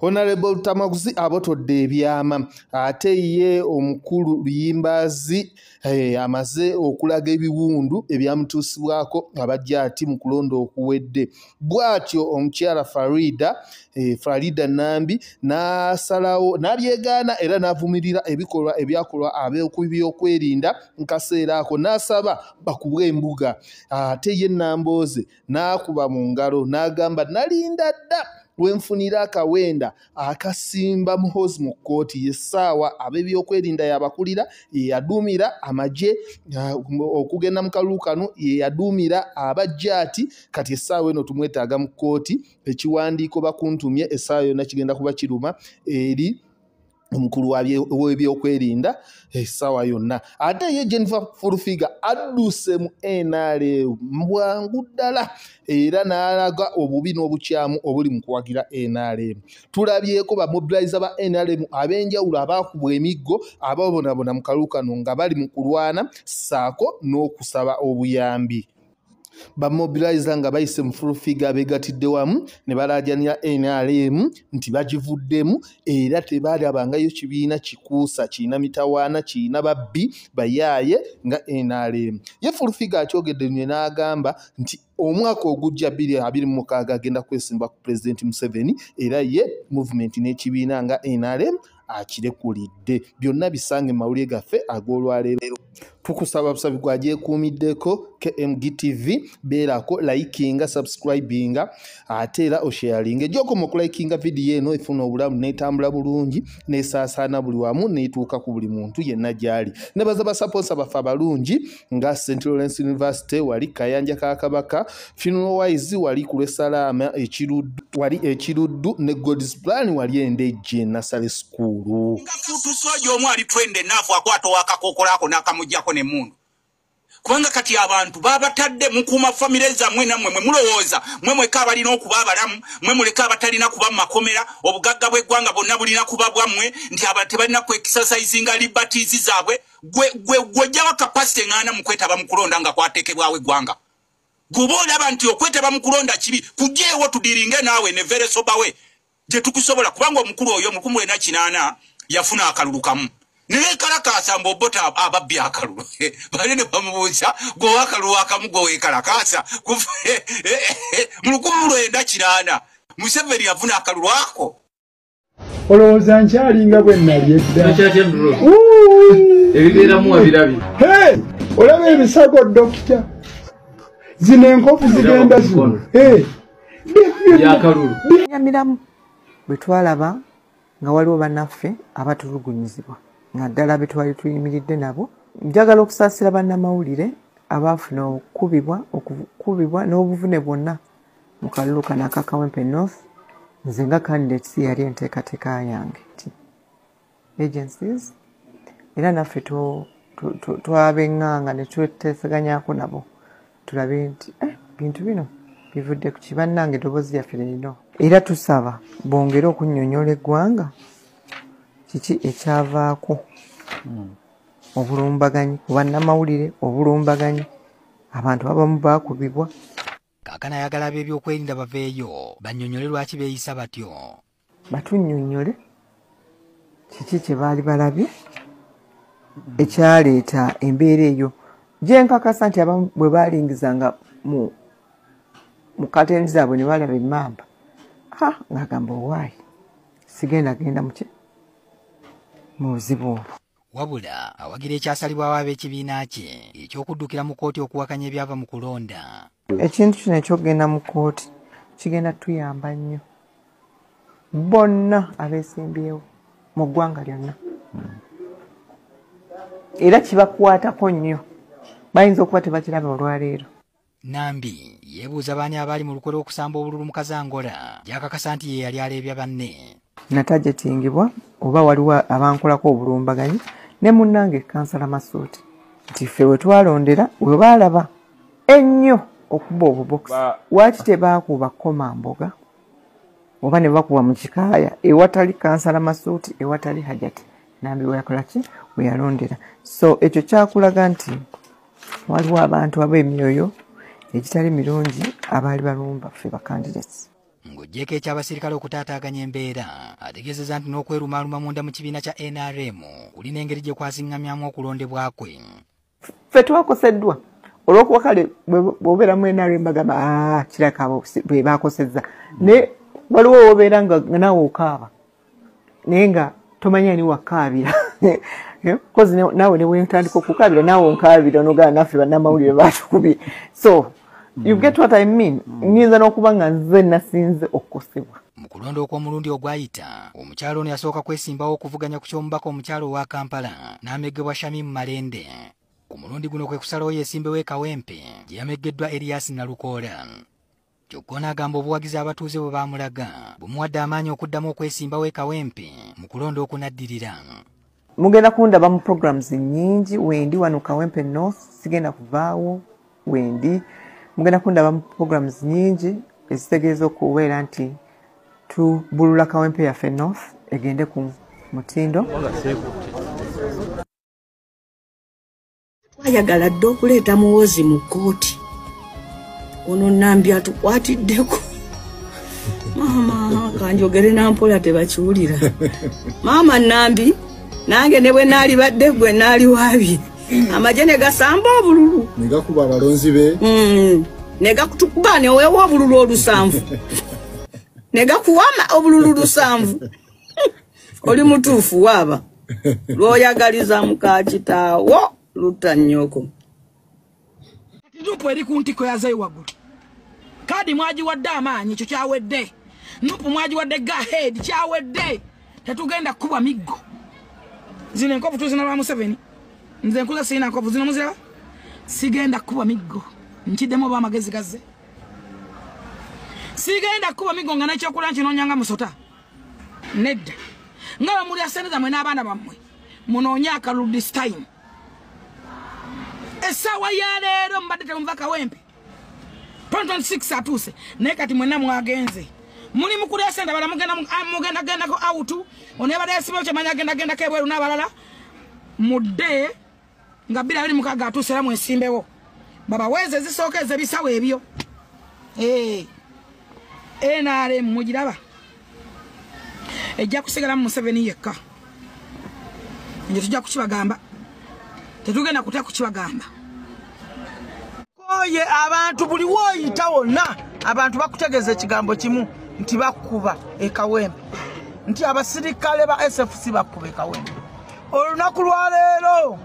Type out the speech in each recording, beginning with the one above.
Honorable Lutamaguzi abotodde ebyama, ate ye omukulu Luyimbazi amaze okulaga ebiwundu ebyamutuusibwako abajja ati mu kulonda okuwedde. Bw'atyo omukyala Farida Nambi n'asalawo n'abyegaana era n'avumirira ebikolwa ebyakolwa ab'ebyokwerinda mu kaseera ako, n'asaba bakubwe embuga. Ate ye Nambooze n'akuba mu ngalo n'agamba nalinda dda wenfunira akawenda akasimba Muhoozi mu kkooti. Y'essaawa ab'ebyokwerinda yabakulira, yeyaduumira amagye okugenda mu kalulu kano, yeyaduumira abajjaati. Kati essaawa eno tumwetaaga mu kkooti. Ekiwandiiko bakuntumye essaawa yonna kigenda kuba kiruma eri omukulu w'ebyokwerinda essaawa yonna. Ate ye Jennifer Full Figure adduse mu NRM bwangu ddala era n'alaga obubi n'obukyamu obuli mu kuwagira NRM. Tulabyeko bamobilizer ba NRM ab'enjawulo abaakubwa emiggo, ababonabona mu kalulu kano nga bali mu kulwana ssaako n'okusaba obuyambi. Bamobilizer nga bayise mu Full Figure beegattidde wamu ne balaajanira NRM nti bagivuddemu era tebaalabangayo kibiina kikuusa kirina mitawaana kirina babbi bayaaye nga NRM. Ye Full Figure akyogedde ne n'agamba nti omwaka ogujja 2026 agenda kwesimba ku Pulezidenti Museveni, era ye movement n'ekibiina nga NRM akirekulidde. Byonna bisange mu mawulire gaffe ag'olwaleero. Tukusaba busabi gwagyekuumiddeko KMG TV, beerako likinga, subscribinga, ate era osharinga. Gy'okoma okulikinga vidiyo eno efuna obulamu n'etambula bulungi n'esaasaana buli wamu n'etuuka ku buli muntu yenna gy'ali. Nebaza basaponsa baffe abalungi nga St Lawrence University wali Kayanja ka Kabaka, Funeral Wise wali ku Lw'Essalaama wali Ekiruddu, ne God's Plan wali Endejje Nursery School. Nga futusoja omu ali twende naafu akwata owakakookolo ako n'akamuggyako n'emmundu. Kubanga kati abantu babatadde mukuuma famire zammwe nammwe mwe mulowooza mwe mweka abalina okuba abalamu, mwe muleka abatalina kuba mu makomera, obugagga bw'eggwanga bwonna bulina kuba bwammwe, nti abantu tebalina ku exercisinga liberties zaabwe. Gwe ojjawa capacity eŋŋaana mu kwetaba mu kulonda nga kwateekebwawo eggwanga. Bw'oba olaba nti okwetaba mu kulonda kibi, kuggyeewo tudiringe naawe ne very sober way gye tukusobola, kubanga omukulu oyo mu 1980 yafuna akalulu kamu. Naye kalakaasa mbu Obote ababbi akalulu. Bali ne bamubuuza, gwe ow'akalulu akamu gwe weekalakaasa. Mu 1980 Museveni yafuna akalulu ako. Olowooza nkyalinga bwe nali edda. Ebibeeramu wabirabye. Hey, olaba ebisago dokita. Zino enkovu zigenda zino. Hey. Byakalulu. Nyamiramu bwe twalaba nga waliwo bannaffe abatulugunyizibwa nga ddala be twali tuyimiridde nabo. Njagala okusaasira bannamawulire abaafuna okukubibwa n'obuvune bwonna mu kalulu kano aka Kawempe North. Nze nga candidate si yali enteekateeka yange. Agencies era naffe twabeŋŋanga ne tweteeseganyaako nabo tulabe nti bintu bino bivudde ku ki, bannange eddoboozi lyaffe lino. Era tusaba bongere okunnyonnyola eggwanga kiki ekyavaako obulumbaganyi ku bannamawulire, obulumbaganyi abantu abamu baakubibwa. Kaakano ayagala ab'ebyokwerinda baveeyo bannyonnyole lwaki beeyisa batyo. Batunnyonnyole kiki kye baali balabye ekyaleeta embeera eyo. Gye nkakasa nti abamu bwe baalingizanga mu kateni zaabwe ne balaba emmamba, ng'agamba owaayi sigenda genda mu buzibu obwo. Wabula awagira ekyasalibwawo ab'ekibiina kye ekyokuddukira mu kkooti okuwakanya ebyava mu kulonda. Ekintu kino eky'okugenda mu kkooti kigenda tuyamba nnyo bonna abeesimbyewo mu ggwanga lyonna, era kibakwatako nnyo, bayinza okuba tebakiraba olwaleero. Nambi yeebuuza baani abaali mu lukwe lw'okusamba obululu mu Kazangola gy'akakasa nti ye yali aleebya banne. Natajetingibwa oba waliwo abankolako obulumbaganyi ne munnange Kansala Masuuti nti ffe we twalondera we baalaba ennyo okuba obubokisi. Lwaki tebaakuba Komamboga oba ne bakuba mu kikaaya ewatali Kansala Masuuti, ewatali Hajati Nambi we yakola ki, we yalondera. So ekyo kyakulaga nti waliwo abantu ab'emyoyo egitali mirungi abaali balumba ffe ba candidates. Ng'oggyeko eky'abasirikale okutaataaganya embeera, ategeezezza nti n'okwerumaaluma munda mu kibiina kya NRM kulina engeri gye kwaziŋŋamyamu okulondebwa kwe. Ffe twakoseddwa olw'okuba kale bw'obeera mu NRM bagamba kiraka bwe baakosezza, naye waliwo w'obeera nga naawe okaaba naye nga tomanya ani wakaabira. Kozi naawe ne bwentandika okukaabira naawe onkaabira n'ogaana naffe bannamawulire baatukubye. So you get what I mean? Nyinza n'okuba nga nze nasinze okukosebwa. Mu kulonda okw'omulundi ogwayita, omukyalo ono yasooka kwesimbawo okuvuganya ku ky'omubaka omukyalo owa Kampala n'ameggebwa Shamim Malende. Ku mulundi guno kwe kusalawo yeesimbewo e Kawempe gye yameggeddwa Erias Nalukoola. Kyokka ono agamba obuwagizi abatuuze bwe baamulaga bumuwadde amaanyi okuddamu okwesimbawo e Kawempe mu kulonda okunaddirira. Mugenda kundaba mu programs nnyingi, wendi wano Kawempe North, sigenda kuvaawo wendi. Mugenda kundaba mu programs nnyingi ezitegeeza okubeera nti tubulula Kawempe yaffe North egende ku mutindo. Twayagala dda okuleeta Muhoozi mu kkooti. Ono Nambi atukwatiddeko. Maama kanjogere nampola tebakiwulira. Maama Nambi nange ne bwe naalibadde gwe naaliwaabye. Amagye ne gasamba obululu. Ne gakuba abalonzi be. Ne gakutukuba ne weewa obululu olusanvu. Ne gakuwa obululu lusanvu. Oli mutuufu waaba. Lw'oyagaliza muka kitaawo lutta nnyoko. Nupu eri ku ntiko ya Zayi waggulu. Kadi mwagiwadde amaanyi ekyo kyawedde. Nupu mwagiwadde go-ahead kyawedde. Tetugenda kukubwa miggo. Zino enkovu tuzina lwa Museveni. Nze nkuza sirina nkovu zino muziraba. Sigenda kukubwa miggo. Nkiddemu oba amagezi gazze. Sigenda kukubwa miggo nga n'ekyokulya nkinoonyanga musota. Nedda. Nga bwe mulya ssente zammwe n'abaana bammwe, munoonye akalulu this time. Essaawa ya leero mubadde temuva Kawempe. 2026 atuuse naye kati mwenna mwagenze. Muli mu kulya ssente abalala mugenda gendako out, ono yabadde yeesimbyewo kyemanya agendagendako ebweru n'abalala. Mudde nga 2026 atuuse era mwesimbewo. Babaweeze ezisooka ez'ebisawo ebyo. NRM mugiraba. Ejja kusigalamu Museveni yekka. Nje tujja kukibagamba. Tetugenda kutya kukibagamba. Oye abantu buli woyita wonna abantu bakutegeeza ekigambo kimu nti bakuba e Kawempe, nti abasirikale ba SFC bakuba e Kawempe. Olunaku lwaleero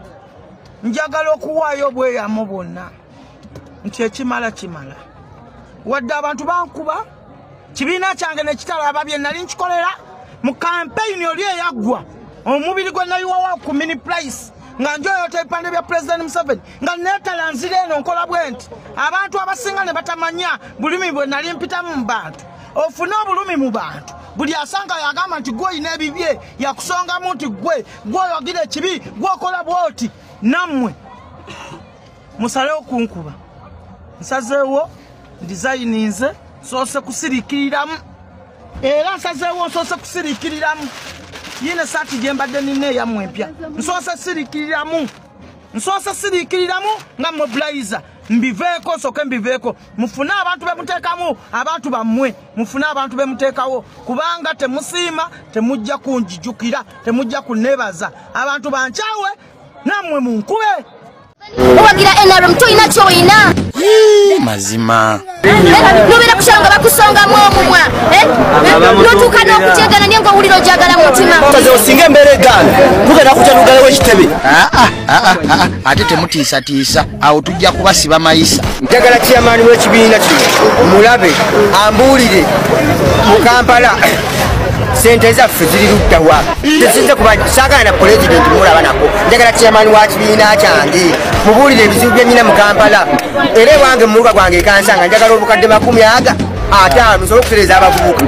njagala okuwaayo obweyamo bwonna nti ekimala kimala. Wadde abantu bankuba, kibiina kyange ne kitalaba bye nali nkikolera mu kampeyini oli eyaggwa, omubiri gwe nayiwawo ku mini price nga njoyota ebipande bya President Museveni nga neetala nzira eno nkola bwe nti abantu abasinga ne batamanya bulumi bwe nali mpitamu mu bantu. Ofune obulumi mu bantu, buli asanga yagamba nti gwe oyina ebibye, yakusongamu nti gwe oyogira ekibi, gwe okola bw'oti. Nammwe musalewo kunkuba. Nsazeewo ndizayininze nsoose kusiriikiriramu, era nsazeewo nsoose kusiriikiriramu. Yine saati gye mbadde nina eyammwe empya nsoose siriikiriramu, nsoose siriikiriramu nga mobilizer mbiveeko, nsooke mbiveeko. Mufune abantu be muteekamu, abantu bammwe mufune abantu be muteekawo, kubanga temusiima, temujja kunjijukira, temujja kunneebaza. Abantu bankyawe nammwe munkube. Owagira NRM toyina ky'oyina. Mazima. Nobeera kusanga bakusongamu omumwa. Notuuka n'okukyegana naye ng'owulira ogyagala mutima. Osinga embeera egaana tugenda kutya tugalewo ekitebe. Ate temutiisatiisa, awo tujja kubasiba mayisa. Njagala chairman w'ekibiina kino mulabe ambuulire mu Kampala sente zaffe ziri ludda wa. Tesinze kuba saagala na pulezidenti mulaba nako. Njagala chairman wa kibiina kyange mubuulire ebizibu bye nnina mu Kampala. Era ewange mu muluka gwange ekansanga njagala obukadde 50 nsobole okutereeza abavubuka.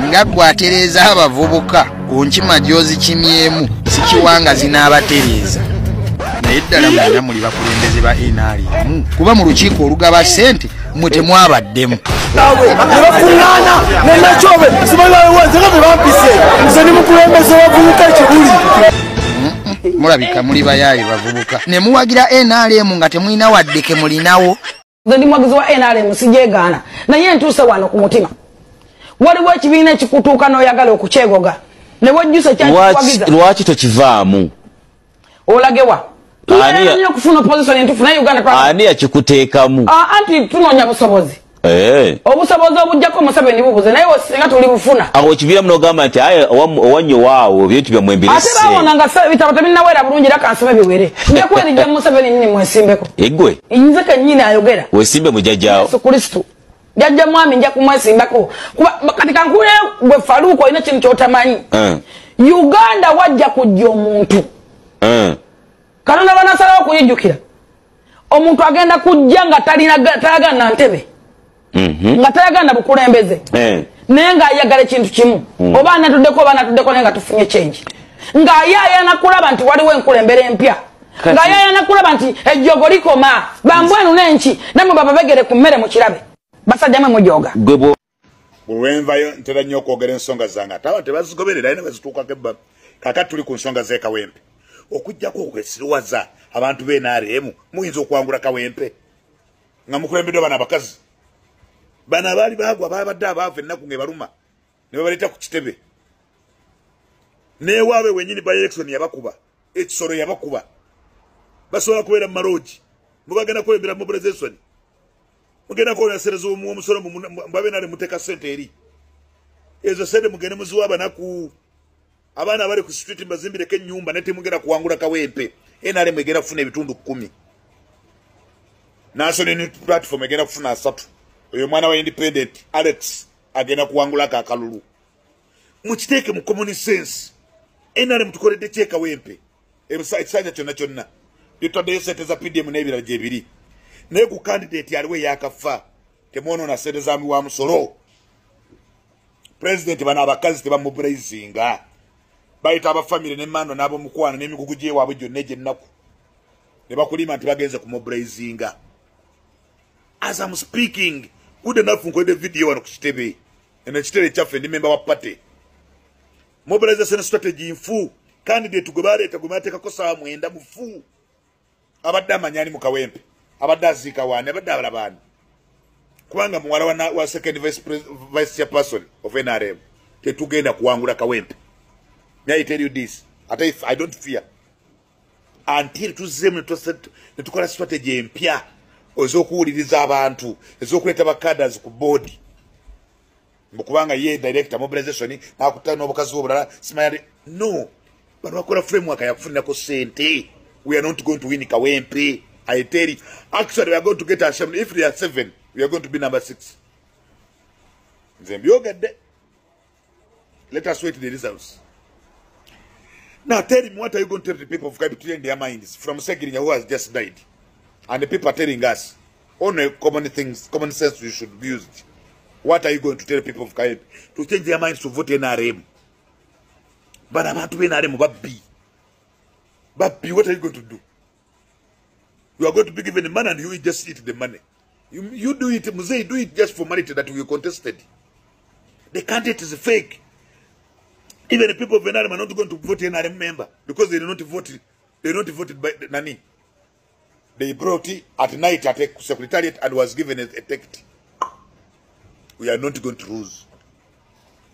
Nga ggwe atereeza abavubuka ku nkima gy'ozikimyemu sikiwanga zinaabatereeza. Naye ddala mwenna muli bakulembeze ba NRM, kuba mu lukiiko olugaba ssente mmwe temwabaddemu. Ne bakuŋŋaana ne Nakyobe simanyi bawewanze nga bwe bampise nze ndi mukulembeze w'abavubuka ekibuli. Mulabika muli bayaaye bavubuka ne muwagira NRM nga temulina wadde ke mulinawo. Nze ndi mwagizi wa NRM, sijegaana, naye ntuuse wano ku mutima. Waliwo ekibiina ekikutuuka n'oyagala okukyegoga ne wejjusa kyakikuwagiza. Lwaki tokivaamu? Olagewa tulina okufuna opposition entuufu, naye Uganda ani yakikuteekamu? Anti tunoonya busobozi. Obusobozi obujjako Museveni bubuze, naye singa tuli bufuna. Awo ekibiina munogamba nti aye owannyo waawo ebintu byammwe mbirese. Ate bawona nga ebitabo tebinnawera bulungi, era kansome biwere. Nja kwerijja Museveni nnyini mwesimbeko. Eggwe? Nze kennyini ayogera. Wesimbe mujjajjaawo. Yesu Kristo. Jjajja mwami nja kumwesimbako. Kuba kati kankule gwe Faruku olina kintu ky'otamanyi. Uganda wajja kujja omuntu. Katonda banasalawo okuyijjukira. Omuntu agenda kujja nga tayagala na ntebe. Nga tayagala bukulembeze. Naye ng'ayagala ekintu kimu. Oba anatuddeko oba anatuddeko, naye nga tufunye change. Ng'ayaayana kulaba nti waliwo enkulembera empya. Ng'ayaayana kulaba nti ejjogo likoma. Bambwenu n'enki nammwe bababegere ku mmere mukirabe. Basajja mmwe mujooga. Bwe nvayo ntera nnyo okwogera ensonga zange, ate abantu tebazigoberera, alina bazituukako ebba. Kaakati tuli ku nsonga z'e Kawempe. Okuggyako okwesiruwaza abantu b'e NRM, muyinza okuwangula Kawempe nga mukulembeddwa bano abakazi. Bano abaali baagwa babadde abaavu ennaku ng'ebaluma ne babaleeta ku kitebe. N'ewaabwe wennyini by election yabakuba, ekisolo yabakuba. Basobola kubeera mu maloogi, mubagenda kwembera mobilization. Mugenda kuwonya sente z'omusolo, babe nale muteeka ssente eri. Ezo ssente mugende muziwa abanaku. Abaana abali ku street mbazimbireko ennyumba, naye temugenda kuwangula Kawempe. NRM egenda kufuna ebitundu 10. National Unity Platform egenda kufuna 3. Oyo mwana wa independent Alex agenda kuwangulako akalulu. Mukiteeke mu common sense. NRM tukoledde ki e Kawempe? Ekisanja kyonna kyonna. Tutaddeyo ssente za PDM n'ebirala gye biri. Naye ku candidate aliwo eyakafa, temwonoona ssente za wa musolo. President bano abakazi tebamobilizinga. Bayita abafamire n'emmando n'ab'omukwano n'emigugu gy'ewaabwe gyonna egy'ennaku. Ne bakulima nti bagenze ku mobilizinga. As I'm speaking, good enough nkodde video wano ku kitebe. Eno ekitebe kyaffe, ndi member wa party. Mobilization strategy nfu. Candidate gwe baleeta gwe bateekako ssaawa 9 mufu. Abadde amanya ani mu Kawempe. Abadde aziika waani, abadde abalaba ani. Kubanga muwala wa second vice chairperson of NRM. Tetugenda kuwangula Kawempe. May I tell you this? Ate if I don't fear. Until tuzzeemu ne tukola strategy empya ez'okuwuliriza abantu, ez'okuleeta ba cadres ku board. Kubanga ye director mobilization n'akutta n'obukazi obulala simanya. No. Bano bakola framework yakufunirako ssente. We are not going to win Kawempe. I tell you. Actually, we are going to get ashamed. If they are 7, we are going to be number 6. Nze mbyogedde. Let us wait the results. Now tell him, what are you going to tell the people of Kawempe to change their minds from Segirinya who has just died? And the people are telling us only common things, common sense we should be used. What are you going to tell people of Kawempe to change their minds to vote NRM? But abantu be NRM babbi. Babbi, what are you going to do? You are going to be given the money and you will just eat the money. You do it, Mzee, do it just formality that we contested. The candidate is fake. Even the people of NRM are not going to vote NRM member because they do not vote. They not voted by Nani. They brought it at night at a secretariat and was given a ticket. We are not going to lose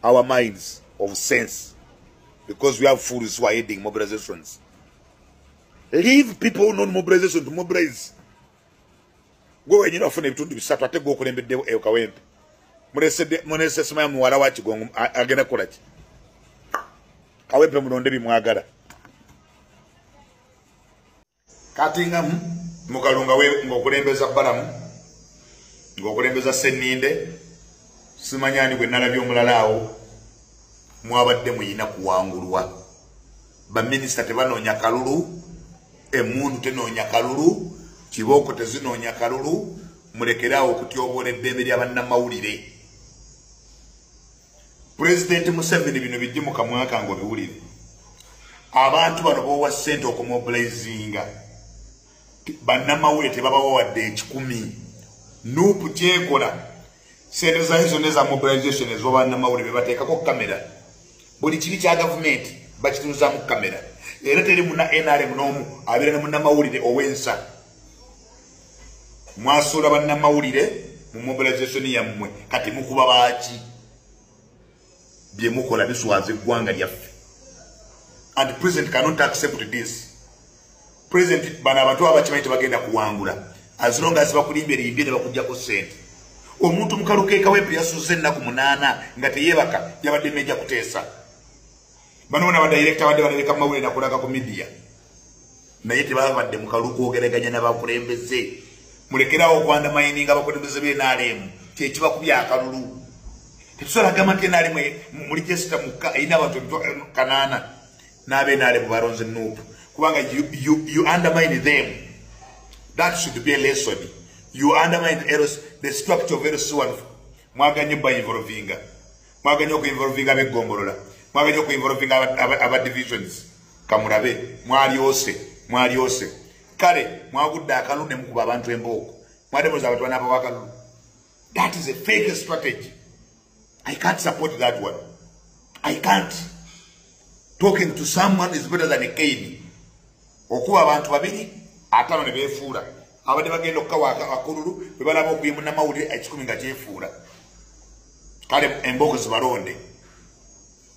our minds of sense because we have fools who are heading mobilizations. Leave people who know mobilization to mobilize. Gwe wenyini wafuna ebitundu 3 ate gwe okulembedde e Kawempe. Mulese simanya muwala wa Kigongo agenda kukola ki? Kawempe mulonde bimwagala. Kati nga mukalunga we ng'okulembeza Balamu, ng'okulembeza Senninde, simanya ani gwe nalabye omulala awo, mwabadde muyina kuwangulwa. Baminisita tebanoonya kalulu, emmundu tenoonya kalulu, kibooko tezinoonya kalulu, mulekeraawo okutyoboola eddembe lya bannamawulire. Pulezidenti Museveni bino bijje mu kamwa kange obiwulire. Abantu bano b'owa ssente okumobilizinga, bannamawulire tebabawa wadde 1,000. Nuupu kyekola sente zayo zonna eza mobilization ez'obannamawulire be bateekako kamera. Buli kibi kya gavumenti bakitunuzaamu kamera. Era teri munna NRM n'omu abeera ne munnamawulire ow'ensa. Mwasuula bannamawulire mu mobilization yammwe, kati mukuba baaki? Bye mukola biswaza eggwanga lyaffe. And the president cannot accept this. President, bano abantu abakimanyi tebagenda kuwangula as long as bakulimbye limbye ne bakuggyako ssente. Omuntu mu kalulu k'e Kawempe yasuze ennaku 8 nga teyeebaka, yabadde Meja Kuteesa. Bano bona abadirekita badde balabika mu mawulire nakulaga ku media, naye tebabadde mu kalulu kwogeraganya n'abakulembeze. Mulekerawo okwandamayininga abakulembeze b'NRM, kyekibakubya akalulu. Tetusobola kugamba nti NRM muli jesita mukka erina abantu 800 n'ab'NRM balonze NUP, kubanga you undermine them. That should be a lesson. You undermine the structure of LC1. Mwaganye ba involvinga, mwaganye okuinvolvinga ab'eggombolola, mwaganye okuinvolvinga aba divisions. Kamulabe mwalyose, mwalyose. Kale mwagudde akalulu ne mukuba abantu embooko, mwademoza abantu banabawa akalulu. That is a fake strategy. I can't support that one. I can't. Talking to someone is better than a cane. Okuba abantu 2 5 ne beefuula, abadde bagenda okukawa akalulu bwe balaba okuye munnamawulire 1,000 nga kyefuula. Kale embooko zibalonde.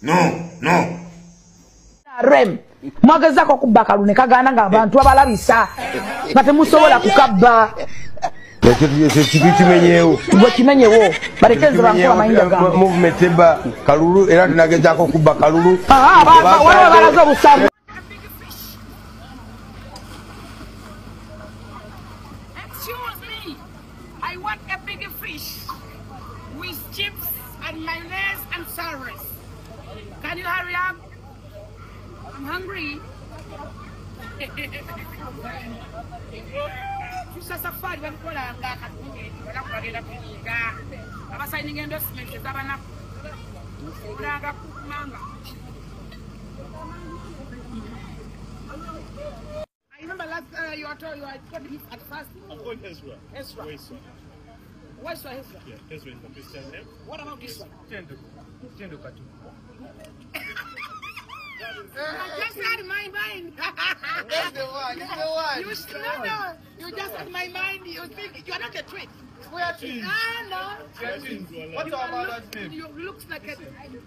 No, no. Rem mwagezaako okubba akalulu ne kagaana ng'abantu abalabisa nga temusobola kukabba. Ekyo kimenyewo. Gwe kimenyewo. Balekeze bankuba amayinja gange. Movement eba kalulu era tunagezaako okubba kalulu. Waliwo balaze obusavu. Excuse me, I want a big fish with chips and mayonnaise and celery. Can you hurry up? I'm hungry. Tusa safari bakukolanga akatunge bagenda kuyiga abasayininga endorsement ez'abanaku olanga kumanga. I remember last you had called me at first. I'm called Ezra. Ezra. Ezra. Where's Ezra? Yeah, Ezra is the Christian name. What about this one? Tendo. Tendo Katu. I just had my mind. That's the one. That's the one. You, no, you just had my mind. You think you are not a twin. We are twins. Ah, no. We are twins. What's our mother's name? You looks like a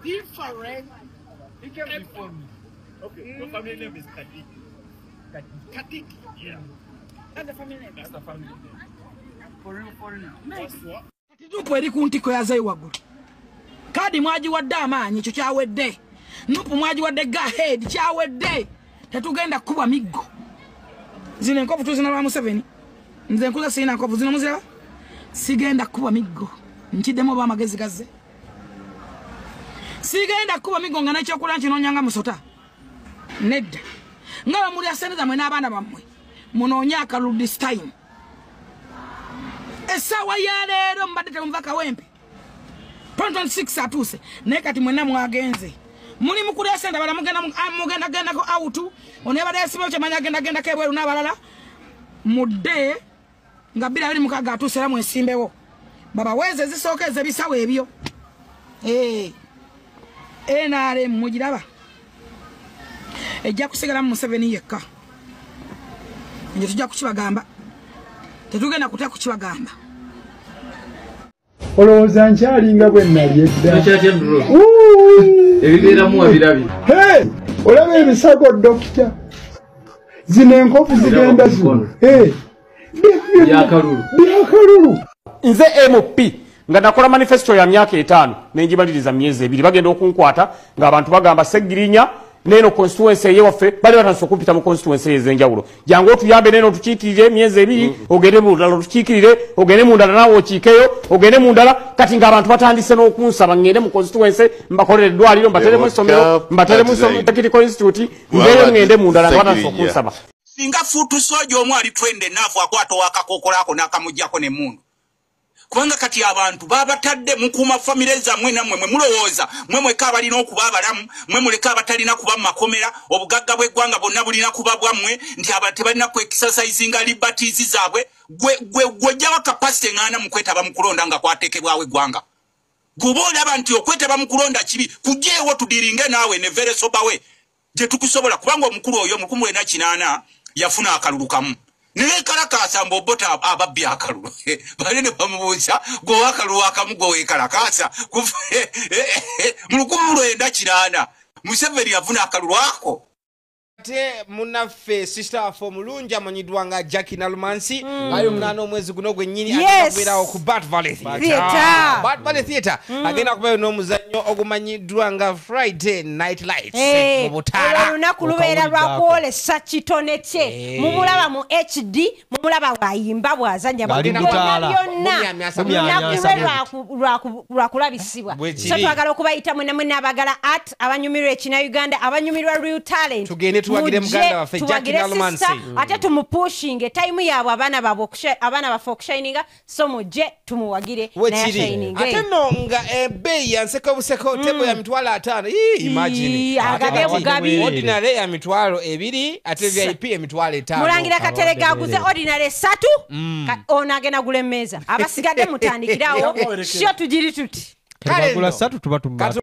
different. He came before me. Okay, your family name is Kadik. Kadik. Yeah. That's the family name. That's the family name. For real, for real. Kati NUP eri ku ntiko ya zai waggulu. Kadi mwagiwadde amaanyi, ekyo kyawedde. NUP mwagiwadde go ahead, kyawedde. Tetugenda kukubwa miggo. Zino enkovu tuzina lwa Museveni. Nze nkuza sirina nkovu, zino muziraba? Sigenda kukubwa miggo. Nkiddemu oba amagezi gazze. Sigenda kukubwa miggo nga n'ekyokulya nkinoonyanga musota. Nedda. Nga bwe mulya ssente zammwe n'abaana bammwe, munoonye akalulu this time. Essaawa ya leero mubadde temuva Kawempe. 2026 atuuse, naye kati mwenna mwagenze. Muli mu kulya ssente, abalala mugenda gendako out, ono yabadde yeesimbyewo kyemanya agenda gendako ebweru n'abalala. Mudde nga 2026 atuuse era mwesimbewo. Babaweeze ezisooka ez'ebisawo ebyo. NRM mugiraba. Ejja kusigalamu Museveni yekka. Nje tujja kukibagamba. Tetugenda kutya kukibagamba. Olowooza nkyalinga bwe nali edda. Ebibeeramu wabirabye. Hey, olaba ebisago dokita. Zino enkovu zigenda zino. Hey, byakalulu. Byakalulu. Nze MP nga nakola manifesto ya myaka 5 nenjibaliriza myezi 2 bagenda okunkwata ng'abantu bagamba Segirinya neno constituency eyewaffe bali batandise okumpita mu constituency ez'enjawulo, jangu otuyambe neno otukiikirire emyezi 2, ogende mu ndala otukiikirire, ogende mu ndala naawe okiikeyo, ogende mu ndala. Kati ng'abantu batandise n'okunsaba ngende mu constituency mbakolere eddwaliro, mbateremu essomero, mbateremu technical institute, nveeyo ngende mu ndala, nga batandise okunsaba. Singa fuutu soja omu ali twende naafu akwata owakakookolo ako n'akamugyako n'emmundu. Kubanga kati abantu babatadde mukuuma famire zammwe nammwe mwe mulowooza mwe mwekka abalina okuba abalamu, mwe muleka abatalina kuba mu makomera, obugagga bw'eggwanga bwonna bulina kuba bwammwe, nti abantu tebalina ku exercisinga liberties zaabwe. Gwe ojjawa capacity eŋŋaana mu kwetaba mu kulonda nga kwateekebwawo eggwanga. Gwe olaba nti okwetaba mu kulonda kibi, kuggyeewo tudiringe naawe ne very sober way gye tukusobola, kubanga omukulu oyo mu 1980 yafuna akalulu kamu. Neyekalakaasa mbu Obote ababbi akalulu. Bali ne bamubuuza gwe akalulu akamu gwe weekalakaasa. Mu 1980 Museveni yafuna akalulu ako. Ate munnaffe sister waffe omulungi amanyiddwa nga Jackie Nalumansi ali 8 omwezi guno gwennyini agenda kubeerawo ku Bat Valley Theatre. Bat Valley Theatre agenda kubeerawo n'omuzannyo ogumanyiddwa nga Friday Night Lights mu butaala. Olunaku lubeera lwa kwolesa kitone kye. Mumulaba mu HD, mumulaba bw'ayimba bw'azannya byonna. Lunaku lwe lwakulabisibwa. So twagala okubayita mwenna mwenna abagala art, abanyumirwa ekina Uganda, abanyumirwa real talent. Tugende tuwagire muganda waffe Jackie Nalumansi. Ate tumupushinge time yaabwe abaana baabwe abaana baffe okushininga, so mujje tumuwagire naye ashininge. Ate nno nga ebbeeyi ya nseko buseko table ya 500,000. Imagine. Agabe bugabi. Ordinary ya 20,000 ate VIP ya 5,000. Mulangira Katerega aguze ordinary 3 ono agenda gula emmeeza. Abasigadde mutandikirawo. Sio tugiri tuti. Kale 3 tuba tumala.